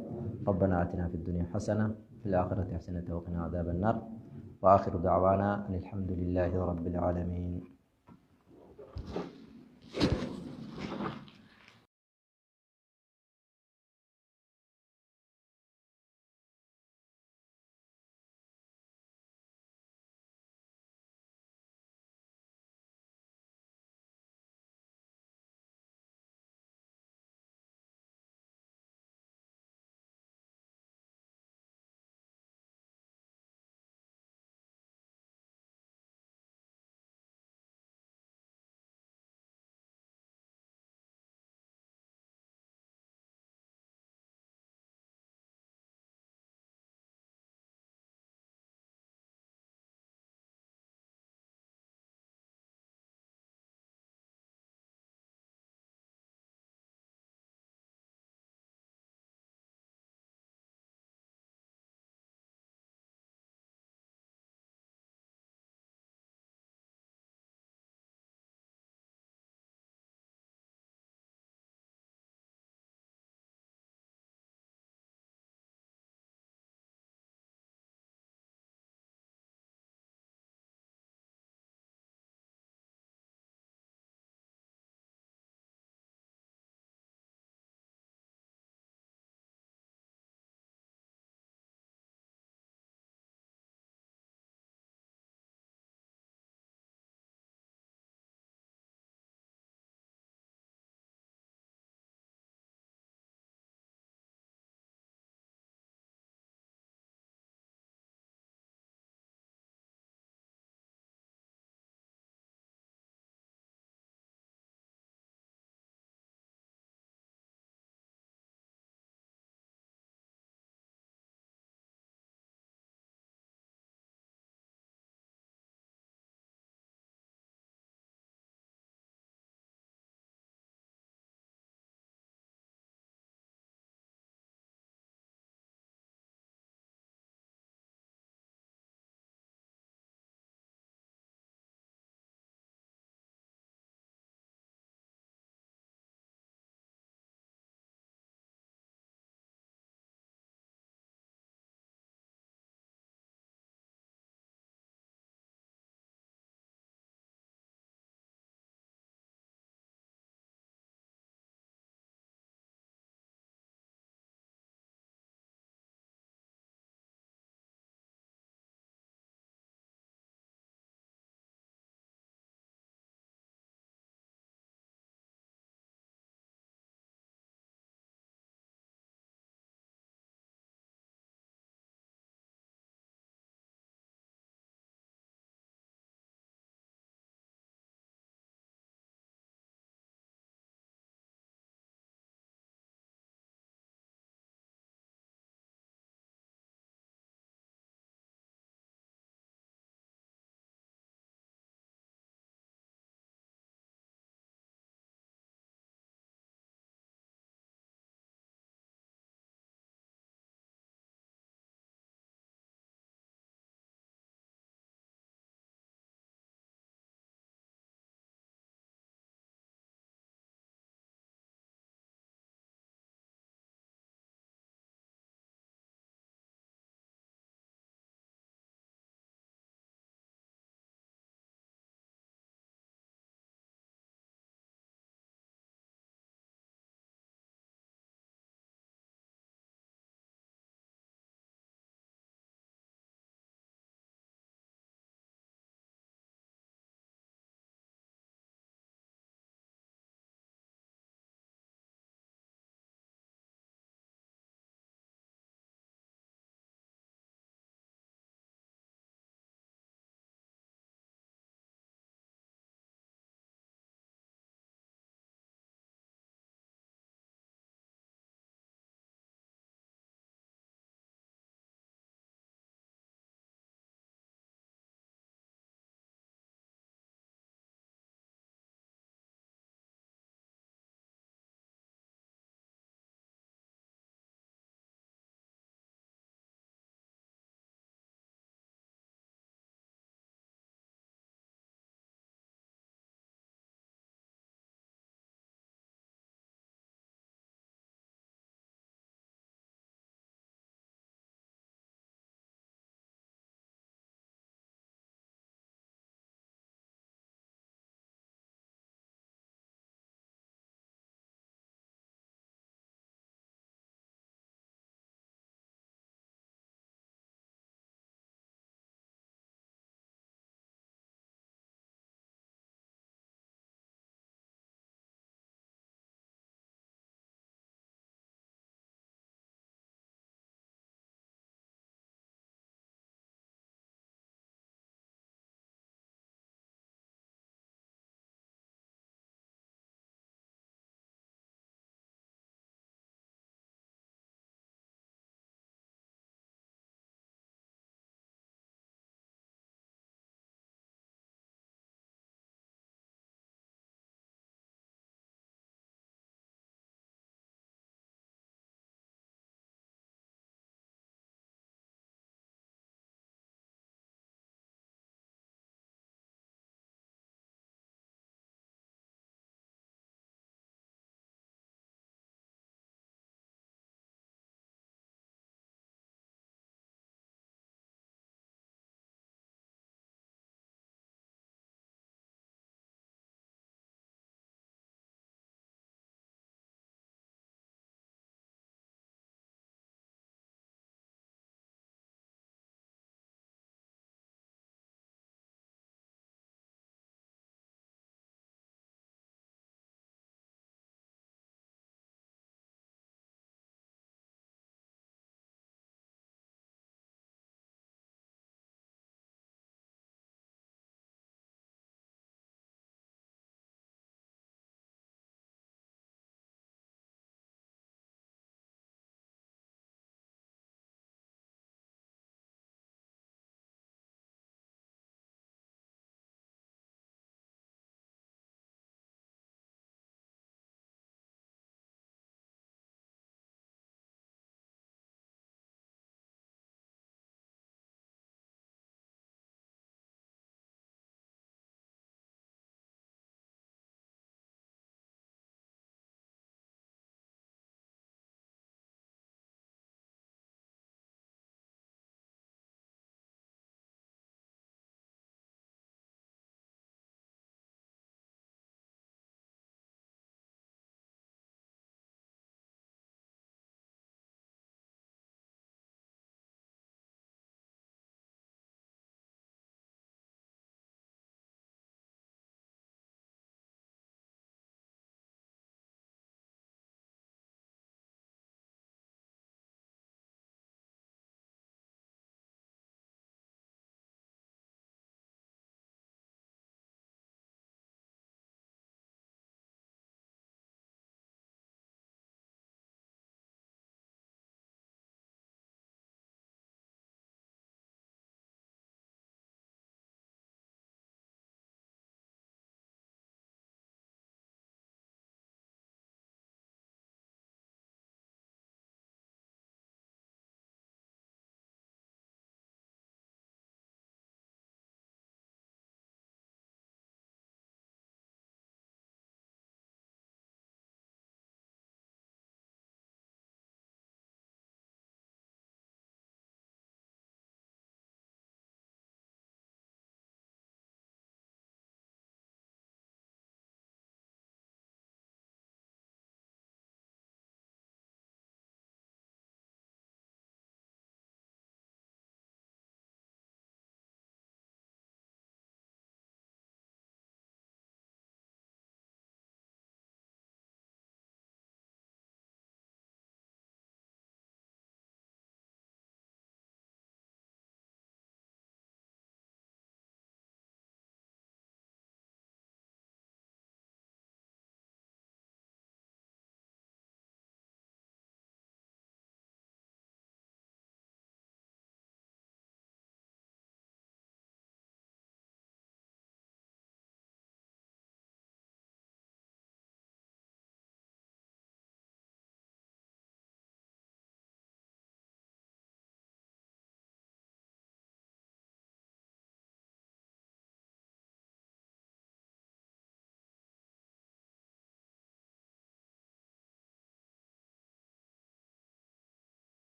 ربنا آتنا في الدنيا حسنة في الآخرة حسنة وقنا عذاب النار. وآخر دعوانا أن الحمد لله رب العالمين.